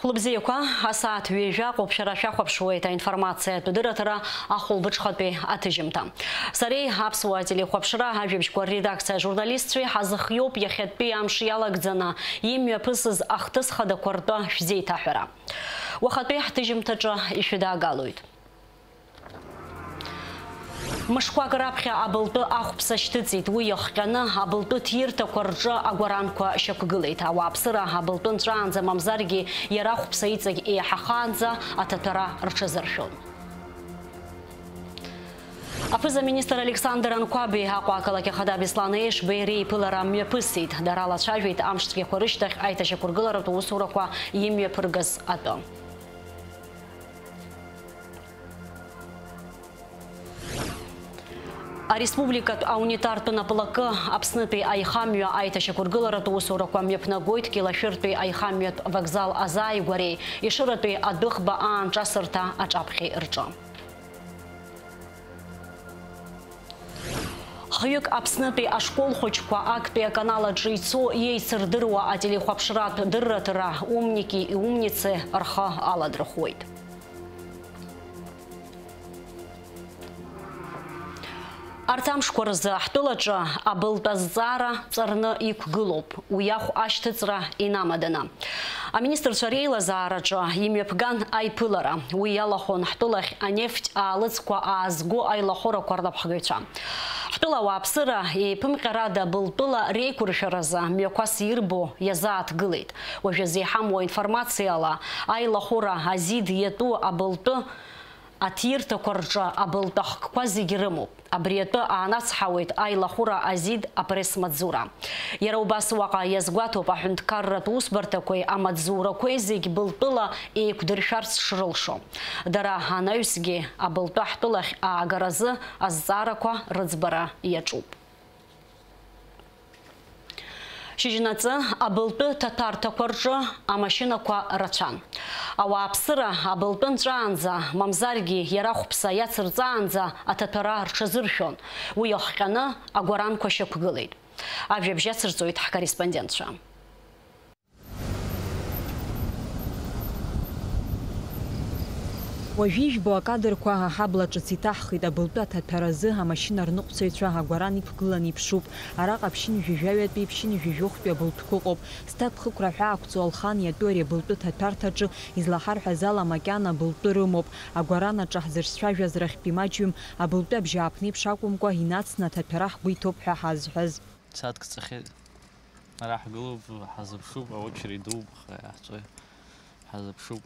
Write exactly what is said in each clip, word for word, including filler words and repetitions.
Лыбзиақәа, асааҭ ҩажәа аҟоуп, шәара шәахәаԥшуеит аинформациатә дырраҭара ахәылбыҽхатәи аҭыжьымҭа. Сареи аԥсуа телехәаԥшра ажәабжьқәа рредакциа ажурналистцәеи ҳазыхиоуп иахьатәи амш иалагӡаны имҩаԥысыз ахҭыс хадақәа ртәы шәзеиҭаҳәара. Уахатәи ҳҭыжьымҭаҿы ишәыдаагалоит. Мышқәак раԥхьа абылтәы ахәԥса шьҭыҵит. Уи иахҟьаны абылтәы ҭирҭақәа рҿы агәаранқәа шьақәгылеит. Ауааԥсыра абылтәы нҵәаанӡа, мамзаргьы иара ахәԥса иҵегь еиҳахаанӡа аҭаҭәара рҽазыршәон. Аԥыза-министр Александр Анқәаби Аҟәа ақалақь ахада Беслан Ешбеи реиԥылара мҩаԥысит. Дара лацәажәеит амш цәгьақәа рышьҭахь аиҭашьақәыргыларатә усурақәа имҩаԥыргаз атәы. Ареспубликатә аунитартә наплакы Аԥснытәи аихамҩа аиҭашьақәыргыларатә усурақәа мҩаԥнагоит. Кьылашәыртәи аихамҩатә вокзал азааигәареи Ешыратәи адәыӷба аанҿасырҭа аҿаԥхьеи рҿы. Хҩык Аԥснытәи ашкол хәыҷқәа актәи аканал аҿы ицо иеицырдыруа ателехәаԥшратә дырраҭара «Умники и умницы» рхы аладырхәуеит. Арҭ амшқәа рзы ҳтәылаҿы абылтә азҵаара ҵарны иқәгылоуп, уи ахә ашьҭыҵра инамаданы. Аминистрцәа реилазаараҿы имҩаԥган аиԥылара. Уи иалахәын ҳтәылахь анефть аалыҵқәа аазго аилахәырақәа рлаԥхгаҩцәа. Ҳтәыла ауааԥсыра еиԥымҟьарада абылтәыла реиқәыршәаразы мҩақәас ирбо иазааҭгылеит. Уажәазы иҳамоу аинформациала, аилахәыра азид иатәу абылтәы аҭирҭақәа рҿы абылтәы ахкқәа зегьы рымоуп. Абри атәы аанацҳауеит аилахәыра азид апресс-маҵзура. Иара убас уаҟа иазгәаҭоуп аҳәынҭқарратә усбарҭақәеи амаҵзурақәеи зегь былтәыла еиқәдыршәарц шрылшо. Дара анаҩсгьы абылтәы ҳтәылахь аагаразы азҵаарақәа рыӡбара иаҿуп. Шьыжьнаҵы абылтәы ҭаҭәарҭақәа рҿы амашьынақәа рацәан. Ауааԥсыра абылтәы нҵәаанӡа, мамзаргьы иара ахәԥса иацырҵаанӡа аҭаҭәара рҽазыршәон. Уи иахҟьаны агәаранқәа шьақәгылеит. Ажәабжь ацырҵоит ҳкорреспондентцәа. Уажәы ижәбо акадрқәа ҳабла ҿыц иҭаҳхит. Абылтәы аҭаҭәаразы амашьына рныҟәцаҩцәа агәаран иқәгыланы иԥшуп. Араҟа ԥшьынҩажәи жәаҩатәи, ԥшьынҩажәи жәохәтәи абылтәқәа ыҟоуп. Зҭакԥхықәра ҳәа ақәҵоу Алхан иатәу ари абылтәы ҭаҭәарҭаҿы излаҳарҳәаз ала макьана абылтәы рымоуп. Агәаран аҿы ҳзырцәажәаз рахьтә имаҷҩым, абылтәы абжьааԥнеиԥш акәымкәа, инацны аҭаҭәара ҳгәы иҭоуп ҳәа ҳазҳәаз. Сааҭк ҵахьеит. Ара ҳгылоуп, ҳазыԥшуп, аочеред дууп, аха иаҳҵои, ҳазыԥшуп.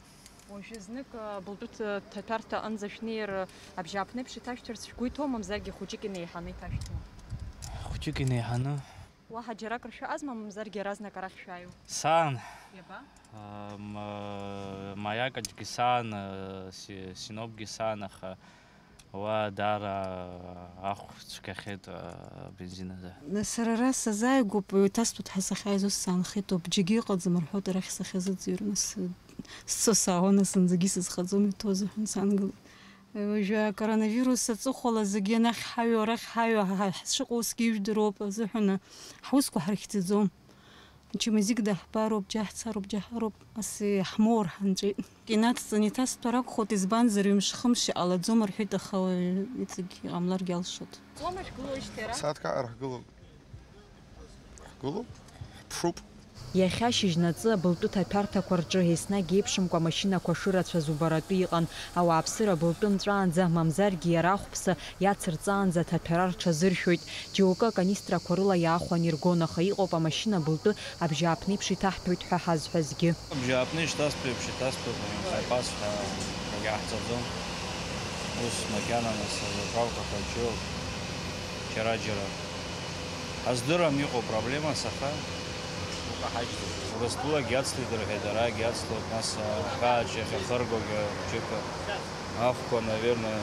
Уажәы знык, а, былтәы ҭ-, ҭаҭәарҭа аҟынӡа шәнеир, абжьааԥнеиԥш иҭашәҭәарц шәгәы иҭоу, мамзаргьы хәыҷык инеиҳаны иҭашәҭуа? Хәыҷык инеиҳаны. Уаҳа џьаракыр шәаҟазма, мамзаргьы иаразнак арахь шәааиуа? Саан. Иаба? А, ма-, маиакаҿгьы саан, а, си-, синопгьы саан, аха уа даара ахә цәгьахеит, а, абензин азы. Нас сара ара сазааигәоуп, еиҭасҭоит ҳәа сахьааиз ус саанхеит ауп, џьаргьы ыҟаӡам рҳәоит арахь сахьазыӡырҩ, нас, сцо саауан, нас зынӡагьы сызхаӡом, иҭоу азыҳәан саангылеит. Уажәы акоронавирус аҵыхәала зегьы анахь ҳаҩуа, арахь ҳаҩуа, ҳа-, ҳа-, ҳшыҟоу усгьы ижәдыруоуп азыҳәан, ҳусқәа ҳрыхьӡаӡом. Ачымазик даҳбароуп, џьаҳцароуп, џьаҳароуп, ас иаҳмоур ҳанҵәеит. Инацҵаны иҭасҭәар акәхоит, избанзар, ҩымш-хымш иҟалаӡом рҳәеит, аха уаҩы иҵегь иҟамларгьы алшоит. Уама шәгылоижьҭеи ара? Сааҭк аҟара ҳгылоуп. Ҳгылоуп, ҳԥшуп. Иахьа шьыжьнаҵы абылтәы ҭаҭәарҭақәа рҿы еснагь еиԥшымкәа амашьынақәа шырацәаз убаратәы иҟан. Ауааԥсыра абылтәы нҵәаанӡа, мамзаргьы иара ахәԥса иацырҵаанӡа аҭаҭәара рҽазыршәоит. Џьоукы аканистрақәа рыла иаахәаны иргон, аха иҟоуп амашьына былтәы абжьааԥнеиԥш иҭаҳҭәоит ҳәа ҳазҳәазгьы. Абжьааԥны ишҭасҭәеиԥш иҭасҭәоит, запас ҳәа акгьы ҟаҳҵаӡом. Ус макьана нас азаправкақәа џьоук, џьара-џьара. Ҳаздырам иҟоу проблемас, аха уҟаҳаџьӡом. Урыстәылагь иацлеит рҳәеит, арагь иацлоит, нас, а, ҳгааҿ иахьахыргогьы хәыҷык. Ахәқәа, наверное,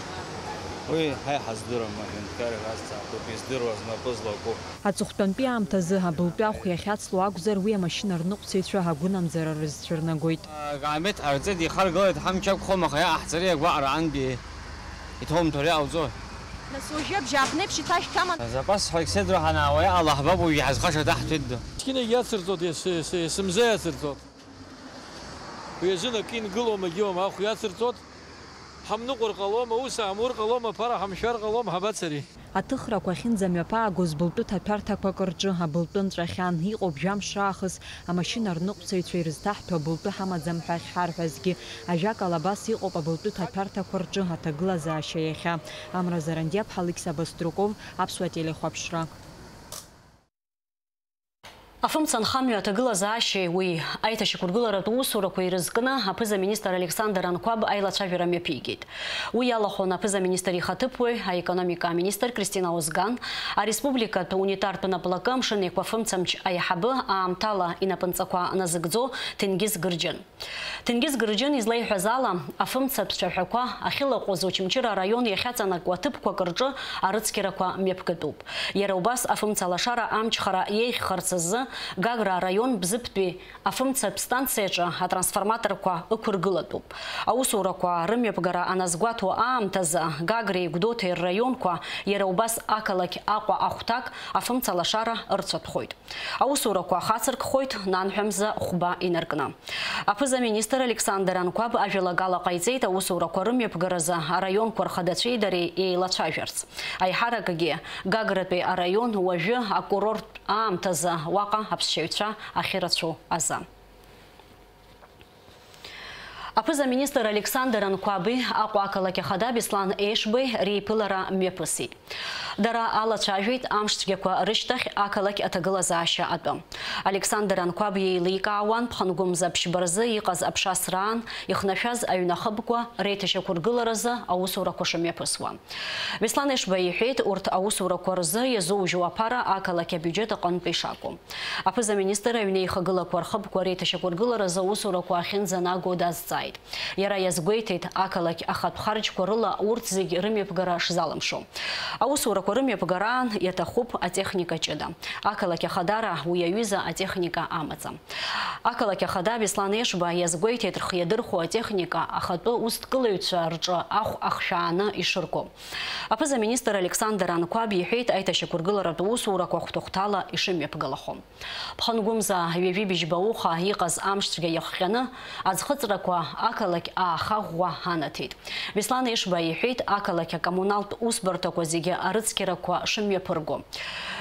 уи ҳа иҳаздырам, аҳәынҭқар иразҵаатәуп, издыруа знапы злаку. Аҵыхәтәантәи аамҭазы абылтәы ахә иахьацло акәзар, уи амашьына рныҟәцаҩцәа агәынамӡара рызцәырнагоит. Акаамеҭ ҟарҵеит, ихаргалеит, ҳамч ақәхом, аха иаҟаҳҵари агәаҟра анбиеи? Иҭоумҭоу иҟауҵои? Нас уажәы абжьааԥнеиԥш иҭашәҭама? Запас ҳәа седра ҳанаауа иҟала ҳбап, уажәы ҳазхаша даҳҭеит ду. Скина иацырҵоит, ес-, ес-, есымза иацырҵоит. Уи азын акы ингылом, агьыуам, ахә иацырҵот, ҳамныҟәар ҟалом, аус аамур ҟалом, аԥара ҳамшәар ҟалом, ҳабацари? Аҭыхрақәа ахьынӡамҩаԥаагоз былтәы ҭаҭәарҭақәак рҿы абылтәы нҵәахьан, иҟоуп жәамш раахыс амашьына рныҟәцаҩцәа ирызҭаҳҭо абылтәы ҳамаӡам ҳәа ахьҳарҳәазгьы, ажәакала, абас иҟоуп абылтәы ҭаҭәарҭақәа рҿы аҭагылазаашьа иахьа. Амра Зарандиаԥҳа, Алықьса Баструков, Аԥсуа телехәаԥшра. Афымца анхамҩа аҭагылазаашьеи уи аиҭашьақәыргыларатә усурақәа ирызкны аԥыза-министр Александр Анқәаб аилацәажәара мҩаԥигеит. Уи иалахәын аԥыза-министр ихаҭыԥуаҩ, аекономика аминистр Кристина Озган, ареспубликатә унитартә наплакы Амшын Еиқәа фымцамч аиҳабы аамҭала инапынҵақәа назыгӡо Ҭенгиз Гырџьын. Ҭенгиз Гырџьын излеиҳәаз ала, афымцатә цәаҳәақәа ахьылаҟәыз Очамчыра араион иахьаҵанакуа ҭыԥқәак рҿы арыцқьарақәа мҩаԥгатәуп. Иара убас афымца лашара амчхара иеиӷьхарц азы Гагра араион Бзыԥтәи афымцатә станциаҿы атрансформаторқәа ықәыргылатәуп. Аусурақәа рымҩаԥгара аназгәаҭо аамҭазы Гагреи Гәдоуҭеи рраионқәа, иара убас ақалақь Аҟәа ахәҭак афымца лашара ырцәатәхоит. Аусурақәа хацыркхоит, нанҳәа мза хәба инаркны. Аԥыза-министр Александр Анқәаб ажәалагала ҟаиҵеит аусурақәа рымҩаԥгаразы араионқәа рхадацәеи дареи еилацәажәарц. Аиҳаракгьы Гагратәи араион уажәы акурорттә аамҭазы уаҟа аԥсшьаҩцәа ахьырацәоу азы. Аԥыза-министр Александр Анқәаби Аҟәа ақалақь ахада Беслан Ешбеи реиԥылара мҩаԥысит. Дара алацәажәеит амш цәгьақәа рышьҭахь ақалақь аҭагылазаашьа атәы. Александр Анқәаб иеиликаауан ԥхынгәымза ԥшьба рзы иҟаз аԥша асраан ихнашәаз аҩны ахыбқәа реиҭашьақәыргыларазы аусурақәа шымҩаԥысуа. Беслан Ешба иҳәеит урҭ аусурақәа рзы иазужьу аԥара ақалақь абиуџьет аҟынтә ишакәу. Аԥыза-министр аҩнеихагылақәа рхыбқәа реиҭашьақәыргыларазы аусурақәа ахьынӡанаго дазҵааит. Иара иазгәеиҭеит ақалақь ахатә харџьқәа рыла урҭ зегь рымҩаԥгара шзалымшо. Аусурақәа рымҩаԥгараан иаҭахуп атехника ҷыда. Ақалақь ахадара уи аҩыза атехника амаӡам. Ақалақь ахада Беслан Ешба иазгәеиҭеит рхы иадырхәо атехника ахатәы усҭкылаҩцәа рҿы ахә ахшәааны ишырго. Аԥыза-министр Александр Анқәаб иҳәеит аиҭашьақәыргыларатә усурақәа хәҭахәҭала ишымҩаԥгалахо. Ԥхынгәымза ҩажәи быжьба уха иҟаз амш цәгьа иахҟьаны, аӡхыҵрақәа ақалақь аахаӷәӷәа анаҭеит. Беслан Ешба иҳәеит ақалақь акоммуналтә усбарҭақәа зегьы арыцқьарақәа шымҩаԥырго.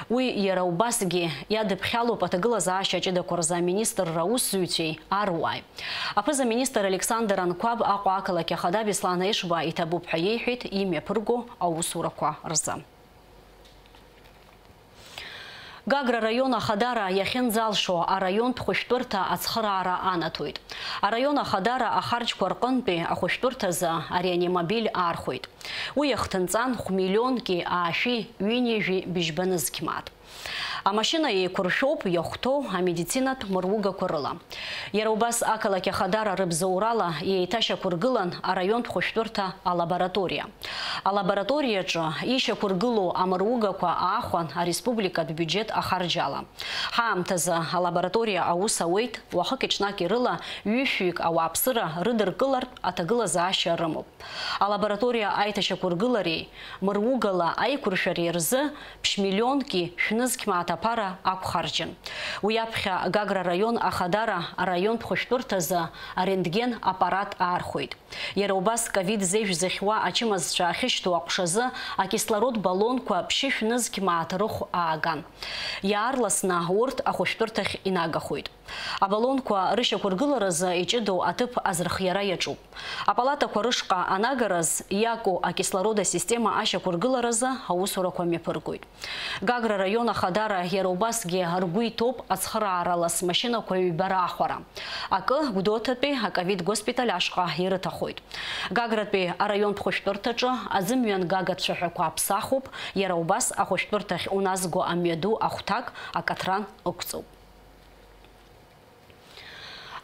Уи иара убасгьы иадыԥхьалоуп аҭагылазаашьа ҷыдақәа рзы аминистрра аусзуҩцәеи аруааи. Аԥыза-министр Александр Анқәаб Аҟәа ақалақь ахада Беслан Ешба иҭабуп ҳәа иеиҳәеит имҩаԥырго аусурақәа рзы. Гагра араион ахадара иахьынӡалшо араионтә хәышәтәырҭа ацхыраара анаҭоит. Араион ахадара ахарџьқәа рҟынтәи ахәышәтәырҭазы ареанимобиль аархәеит. Уи иахҭынҵан хә-миллионки аашәи ҩынҩажәи быжьба нызқь мааҭ. Амашьына еиқәыршәоуп иахәҭоу амедицинатә мыругақәа рыла. Иара убас ақалақь ахадара рыбзоурала еиҭашьақәыргылан араионтә хәышәтәырҭа алабораториа. Алабораториаҿы ишьақәыргылоу амыругақәа аахәан ареспубликатә биуџьет ахарџьала. Ҳаамҭазы алабораториа аус ауеит, уахыки-ҽнаки рыла ҩышәҩык ауааԥсыра рыдыркылартә аҭагылазаашьа рымоуп. Алабораториа аиҭашьақәыргылареи мыругала аиқәыршәареи рзы ԥшь-миллионки шәнызқь мааҭ аԥара ақәхарџьын. Уи аԥхьа Гагра араион ахадара араионтә хәышәтәырҭазы арентген аппарат аархәеит. Иара убас ковид зежә зыхьуа ачымазцәа ахьышьҭоу аҟәшазы акислород баллонқәа ԥшьышә нызқь мааҭ рыхә ааган. Иаарласны урҭ ахәышәтәырҭахь инагахоит. Абаллонқәа рышьақәыргыларазы иҷыдоу аҭыԥ азырхиара иаҿуп. Апалатақәа рышҟа анагараз иаку акислород асистема ашьақәыргыларазы аусурақәа мҩаԥыргоит. Гагра араион ахадара иара убасгьы ргәы иҭоуп ацхыраара лас машьынақәа ҩба раахәара. Акы Гәдоуҭатәи аковид госпиталь ашҟа ирыҭахоит. Гагратәи араионтә хәышәтәырҭаҿы аӡымҩангага цәаҳәақәа аԥсахуп, иара убас ахәышәтәырҭахь уназго амҩаду ахәҭак акаҭран ықәҵоуп.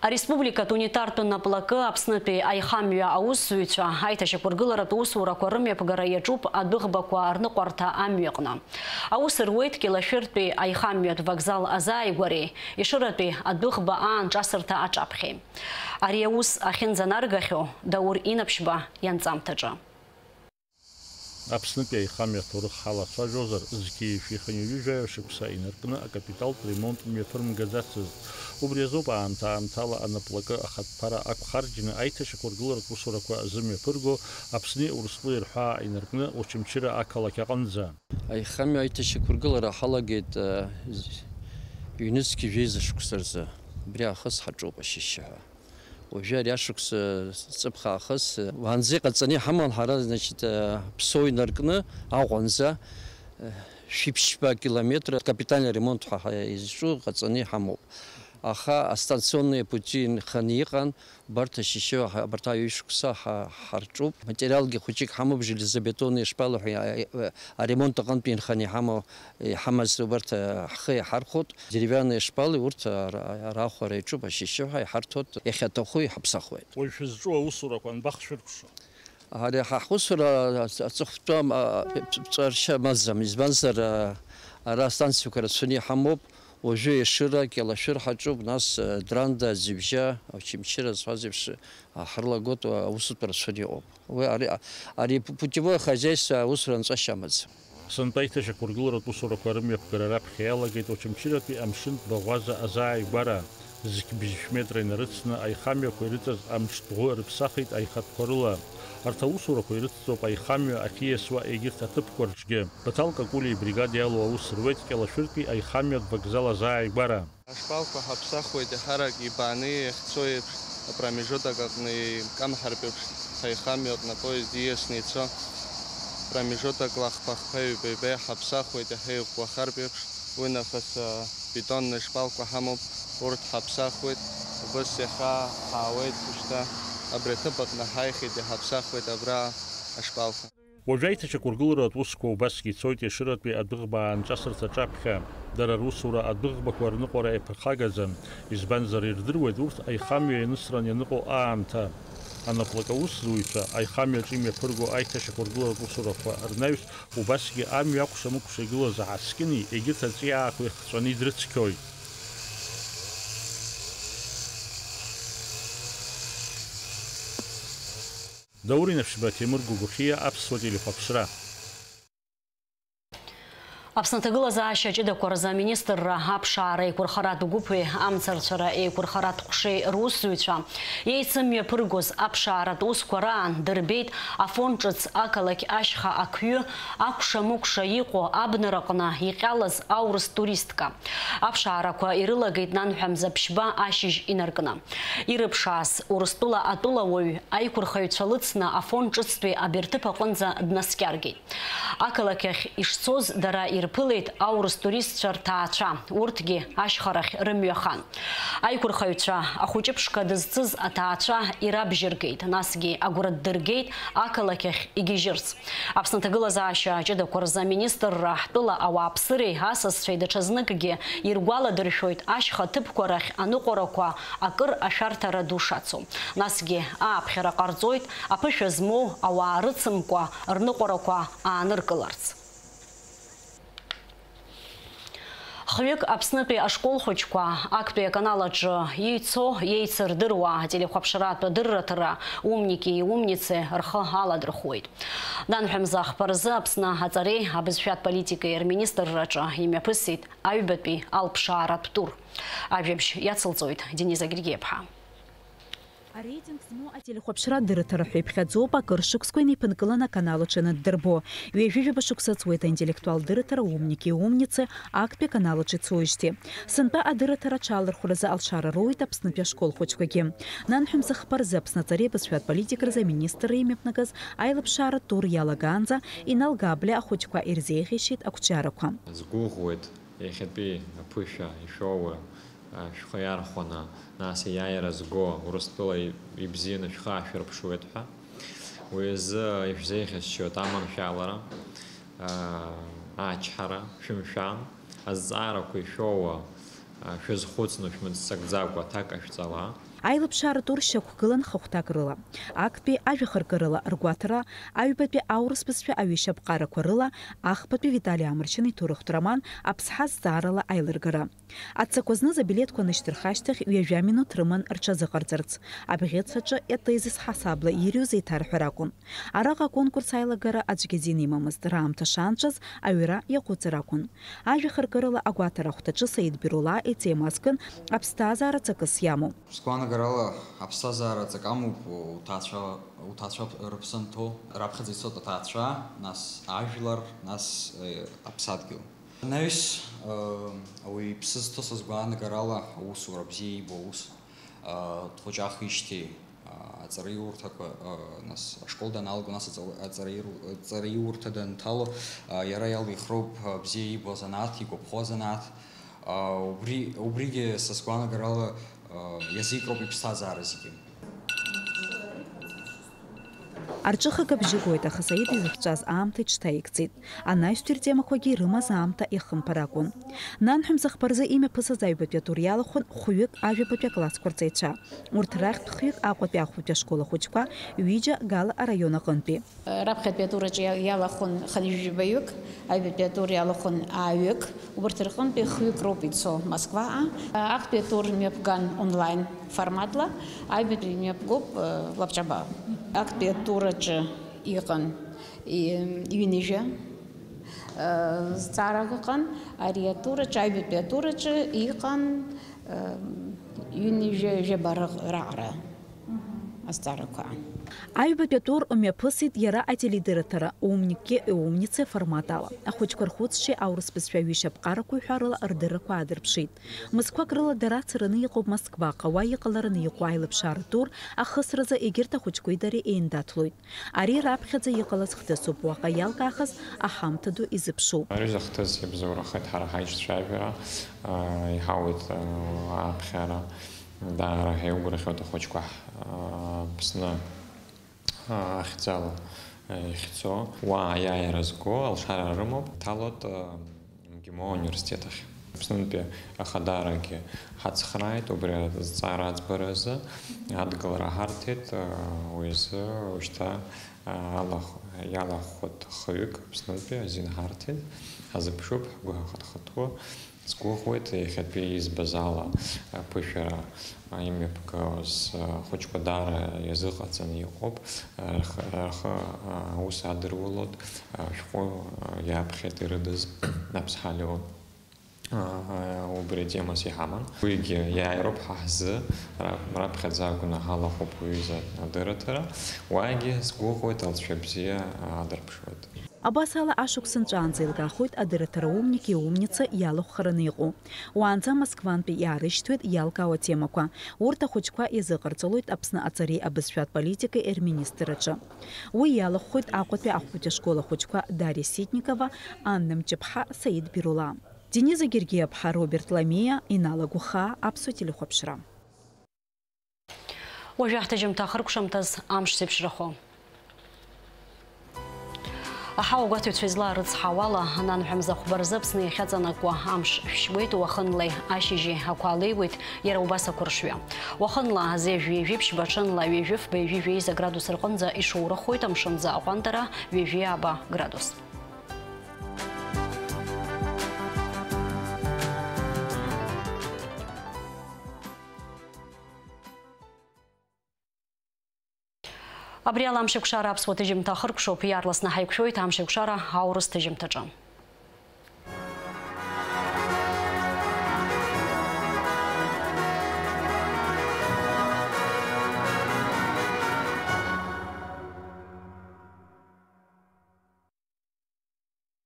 Ареспубликатә унитартә наплакы Аԥснытәи аихамҩа аусзуҩцәа аиҭашьақәыргыларатә усурақәа рымҩаԥгара иаҿуп адәыӷбақәа рныҟәарҭа амҩаҟны. Аус руеит Кьылашәыртәи аихамҩатә вокзал азааигәареи Ешыратәи адәыӷба аанҿасырҭа аҿаԥхьеи. Ари аус ахьынӡанаргахьоу Даур Инаԥшьба ианҵамҭаҿы. Аԥснытәи аихамҩа аҭоурых ҳалацәажәозар, зқьи жәшәи хынҩажәи жәаҩа шықәса инаркны акапиталтә ремонт мҩаԥырмгаӡацызт. Убри азоуп аамҭа-аамҭала анаплакы ахатәԥара ақәхарџьны аиҭашьақәыргыларатә усурақәа зымҩаԥырго Аԥсни Урыстәылеи рҳәаа инаркны Очамчыра ақалақь аҟынӡа. Аихамҩа аиҭашьақәыргылара ҳалагеит, э, ҩнызқьи жәеиза шықәса рзы. Убри аахыс ҳаҿуп ашьшьыҳәа. Уажәы ари ашықәс, э, ҵыԥх аахыс, э, уаанӡа иҟаҵаны иҳаман ҳара, значит, э, Ԥсоу инаркны Аҟәанӡа, э, шәиԥшьба километр капитальный ремонт ҳәа ҳа-, изҿу ҟаҵаны иҳамоуп. Аха астанционные пути нханы иҟан, убарҭ ашьшьыҳәа, абарҭ аҩышықәса ҳа-, ҳарҿуп. Материалгьы хәыҷык ҳамоуп, железобетонные шпалы ҳәа, э, э, аремонт аҟынтәи инханы иҳамоу, иҳамаз убарҭ, э, ҳхы иаҳархәоит. Деревянные шпалы урҭ ара-, арахәара иаҿуп, ашьшьыҳәа иҳарҭоит, иахьаҭаху иҳаԥсахуеит. Уажә шәызҿу аусурақәа анбахшәыркәшо? Ари ҳа ҳусура аҵ-, аҵыхәтәа, а, ԥ-, ԥҵәаршьа амаӡам, избанзар, а, ара астанциақәа рацәаны иҳамоуп, уажәы Ешыра, Кьалашәыр ҳаҿуп, нас, а, Дранда, Ӡҩыбжьа, Очамчыра зҳәаз еиԥш, а, ҳрылагоит, а, аусутә рацәаны иҟоуп. Уи ари, а, ари путевое хозяйство аусура нҵәашьа амаӡам. Сынтәа аиҭашьақәыргыларатә усурақәа рымҩаԥгара раԥхьа иалагеит Очамчыратәи амшынтә баӷәаза азааигәара. Зқьбжьышә метра инарыцны аихамҩақәа ирыҵаз амҿтә ӷәы рыԥсахит аихатәқәа рыла. Арҭ аусурақәа ирыцҵоуп аихамҩа ахьиасуа егьырҭ аҭыԥқәа рҿгьы. Баҭал Какулиа ибригада иалоу аус руеит Кьалашәыртәи аихамҩатә вокзал азааигәара. Ашпалқәа ҳаԥсахуеит еиҳарак ибааны иахьцо еиԥш, апромежуток аҟны икамҳартә еиԥш, ҳаихамҩа аҟны апоезд ииасны ицо, промежутокла хԥа-хԥа ҩба-ҩба иҳаԥсахуеит иаҳа иӷәӷәахартә еиԥш, уи нахыс, а, бетонные шпалқәа ҳамоуп, урҭ ҳаԥсахуеит, убыс иахьа ҳаауеит шьҭа, абри аҭыԥ аҟны ҳааихьеит, иҳаԥсахуеит абра ашпалқәа. Уажәы аиҭашьақәыргыларатә усқәа убасгьы ицоит Ешыратәи адәыӷба аанҿасырҭа аҿаԥхьа. Дара русура адәыӷбақәа рныҟәара иаԥырхагаӡам, избанзар, ирдыруеит урҭ аихамҩа ианысран ианыҟоу аамҭа. Анаплакы аусзуҩцәа аихамҩаҿы имҩаԥырго аиҭашьақәыргыларатә усурақәа рнаҩс убасгьы амҩа акәша-мыкәша игылаз аҳаскьыни егьырҭ аҵиаақәеи хҵәаны идрыцқьоит. Даур Инаԥшьба, Ҭемыр Гәыгәхьиа, Аԥсуа телехәаԥшра. Аԥсны аҭагылазаашьа ҷыдақәа рзы аминистрра аԥшаара еиқәырхаратә гәыԥи амцарцәара еиқәырхаратә ҟәшеи русзуҩцәа еицымҩаԥыргоз аԥшааратә усқәа раан дырбеит Афон ҿыц ақалақь ашьха ақҩы акәша-мыкәша иҟоу абнараҟны иҟьалаз аурыс туристка. Аԥшаарақәа ирылагеит нанҳәа мза ԥшьба ашьыжь инаркны. Ирыԥшааз Урыстәыла атәылауаҩ аиқәырхаҩцәа лыцны Афон ҿыцтәи аберҭыԥ аҟынӡа днаскьаргеит. Ақалақь ахь ишцоз дара ирԥылеит аурыс туристцәа рҭаацәа, урҭгьы ашьхарахь рымҩахан. Аиқәырхаҩцәа ахәыҷы ԥшқа дызцыз аҭаацәа ирабжьыргеит, насгьы агәра ддыргеит ақалақь ахь игьежьырц. Аԥсны аҭагылазаашьа ҷыдақәа рзы аминистрра ҳтәыла ауааԥсыреи асасцәеи даҽазныкгьы иргәаладыршәоит ашьха ҭыԥқәа рахь аныҟәарақәа акыр ашәарҭара ду шацу. Насгьы ааԥхьара ҟарҵоит аԥышәа змоу ауаа рыцымкәа рныҟәарақәа ааныркыларц. Хҩык Аԥснытәи ашкол хәыҷқәа актәи аканал аҿы еицо, еицырдыруа ателехәаԥшратә дырраҭара «Умники и умницы» рхы аладырхәуеит. Данҳәамза ахԥа рзы Аԥсны аҵареи абызшәатә политикеи рминистрраҿы имҩаԥысит аҩбатәи алԥшааратә тур. Ажәабжь иацылҵоит Дениза Гергиаԥҳа. Ареитинг змоу ателехәаԥшра дырраҭара ҳәа иԥхьаӡоуп, акыр шықәсқәа инеиԥынкыланы аканал аҿы анаддырбо. Ҩажәижәаба шықәса ҵуеит аинтеллектуал дырраҭара «Умники и умницы» актәи аканал аҿы ицоижьҭеи. Сынтәа адырраҭара аҽалархәразы алшара роуеит Аԥснытәи ашкол хәыҷқәагьы. Нанҳәамза ахԥа рзы Аԥсны аҵареи абызшәатә политикеи рзы аминистрра имҩаԥнагаз аилаԥшааратә тур иалагаанӡа Инал Габлиа ахәыҷқәа ирзеиӷьеишьеит ақәҿиарақәа. Сгәыӷуеит иахьатәи аԥышәа ишәоуа, шәхы иархәаны, нас аиааира зго, Урыстәыла ибзианы шәхы аашәырԥшуеит ҳәа. Уи азы ишәзеиӷьасшьоит аманшәалара, ачҳара, шәымшәан, азҵаарақәа ишәоуа шәазхәыцны шәмыццакӡакәа аҭак ҟашәҵала. Аилаԥшааратә тур шьақәгылан хахәҭак рыла. Актәи ажәахыркырала ргәаҭара, аҩбатәи аурыс бызшәа аҩышьа аԥҟарақәа рыла, ахԥатәи Витали Амаршьан иҭоурыхтә роман Аԥсҳа зҵаарала аилыргара. Аццакуа зныз абилеҭқәа анышьҭырха ашьҭахь ҩажәа минуҭ рыман рҽазыҟарҵарц. Абӷьыц аҿы атезис ҳасабла ирҩыз еиҭарҳәара акәын. Араҟа аконкурс аилагара аӡәгьы азин имамызт, раамҭа шаанҵәаз аҩра иаҟәыҵыр акәын. Ажәахыркырала агәаҭара ахәҭаҿы Саид Бирулаа итема азкын аԥсҭазаара ҵакыс иамоу. Сгәаанагарала, аԥсҭазаара ҵак амоуп уҭаацәа, уҭаацәа рыԥсы анҭоу, раԥхьаӡа ицоит аҭаацәа, нас ажәлар, нас, э, аԥсадгьыл. Анаҩс, э, ауаҩы иԥсы зҭоу са сгәаанагарала аусура бзиа ибо аус, э, дхәыҷаахижьҭеи, э, аҵараиурҭақәа, э, нас ашкол даналга, нас аҵала-, аҵараиру-, аҵараиурҭа данҭало, э, иара иалихроуп, э, бзиа ибо азанааҭ, игәаԥхо азанааҭ. Убри, убригьы са сгәаанагарала, иазикроуп иԥсҭазаара зегьы. Арҿыхага бжьы гоит, аха Саид изыхҵәаз аамҭа иҽҭаигӡеит. Анаҩстәи ртемақәагьы ирымаз аамҭа иахымԥар акәын. Нанҳәа мза хԥа рзы имҩаԥысыз аҩбатәи атур иалахәын хәҩык ажәабатәи аклассқәа рҵаҩцәа. Урҭ рахьтә хҩык Аҟәатәи ахәыҷы ашкол ахәыҷқәа, ҩыџьа Гала араион аҟынтәи. Раԥхьатәи атураҿы иа-, иалахәын хынҩажәаҩык, аҩбатәи атур иалахәын ааҩык. Убарҭ рҟынтәи хҩык роуп ицо Москваҟа. Актәи атур мҩаԥган онлайн форматла, аҩбатәи мҩаԥгоуп, э, лабҿаба. Актәи атураҿы иҟан, и-, ҩынҩажәа, э, зҵаарак ыҟан, ари атураҿы, аҩбатәи атураҿы иҟан, э, ҩынҩажәа жәаба ры-, раҟара азҵаарақәа. Аҩбатәи атур мҩаԥысит иара ателедырраҭара «Умники и умницы» формат ала. Ахәыҷқәа рхәыцшьеи аурыс бызшәа ҩышьа ԥҟарақәеи ҳәа рыла рдыррақәа аадырԥшит. Мызқәак рыла дара цараны иҟоуп Москваҟа, уа иҟалараны иҟоу аилаԥшааратә тур ахысразы егьырҭ ахәыҷқәеи дареи еиндаҭлоит. Ари раԥхьаӡа иҟалаз хҭысуп, уаҟа иалкаахаз аҳамҭа ду изыԥшуп. Ари захҭыс иабзоурахеит ҳара ҳаишьцәажәара, аа, иҳауеит, аа, аԥхьара. Даара ҳаиугәырӷьоит ахәыҷқәа, аа, Аԥсны, аа, ахьӡала, аа, ихьӡо. Уа аиааира зго алшара рымоуп. Ҭалоит, аа, МГИМО университет ахь. Аԥснынтәи ахадарагьы ҳацхрааит убри азҵаара аӡбаразы, адгылара ҳарҭеит, аа, уи азы уажәшьҭа, аа, алахә-, иалахәхоит хҩык Аԥснынтәи азин ҳарҭеит, ҳазыԥшуп, ҳгәы ҳахыҭхыҭуа. Сгәыӷуеит, иахьатәи избаз ала аԥышәара имҩаԥгауаз ахәыҷқәа даара иазыҟаҵаны иҟоуп. Рхы, рхы аус адырулоит, ашәҟәы иаԥхьеит ирыдыз Аԥсҳа Леон. Убри атемас иҳаман. Уигьы иааироуп ҳа ҳзы, ра-, раԥхьаӡа акәны ҳалахәуп уҩыза адырраҭара. Уаагьы сгәыӷуеит, алҵшәа бзиа аадырԥшуеит. Абас ала ашықәс нҵәаанӡа еилгахоит адырраҭара «Умники и умницы» иалахәхараны иҟоу. Уаанӡа Москвантәи иаарышьҭуеит иалкаау атемақәа. Урҭ ахәыҷқәа иазыҟарҵалоит Аԥсны аҵареи абызшәатә политикеи рминистрраҿы. Уи иалахәхоит Аҟәатәи ахәыҷы ашкол ахәыҷқәа Дариа Ситникова, Анна Мҷыԥҳа, Саид Бирула. Дениза Гергиаԥҳа, Роберт Ламиа, Инал Агәхаа, Аԥсуа телехәаԥшра. Уажәы ҳҭыжьымҭа ахыркәшамҭаз амш зеиԥшрахо. Аҳауагәаҭаҩцәа излаарыцҳауала, ананҳәа мза хәба рзы Аԥсны иахьаҵанакуа амш шәшьуеит, уахынлеи ашьыжьи ақәа леиуеит, иара убас ақәыршҩы. Уахынла азы жәаҩа-жәиԥшьба, ҽынла ҩажәи фба, ҩажәи жәеиза градус рҟынӡа ишоурахоит, амшынӡы аҟәандара ҩажәи ааба градус. Абри ала Амшеикәшара аԥсуа ҭыжьымҭа ахыркәшоуп, иаарласны ҳаиқәшәоит Амшеикәшара аурыс ҭыжьымҭаҿы.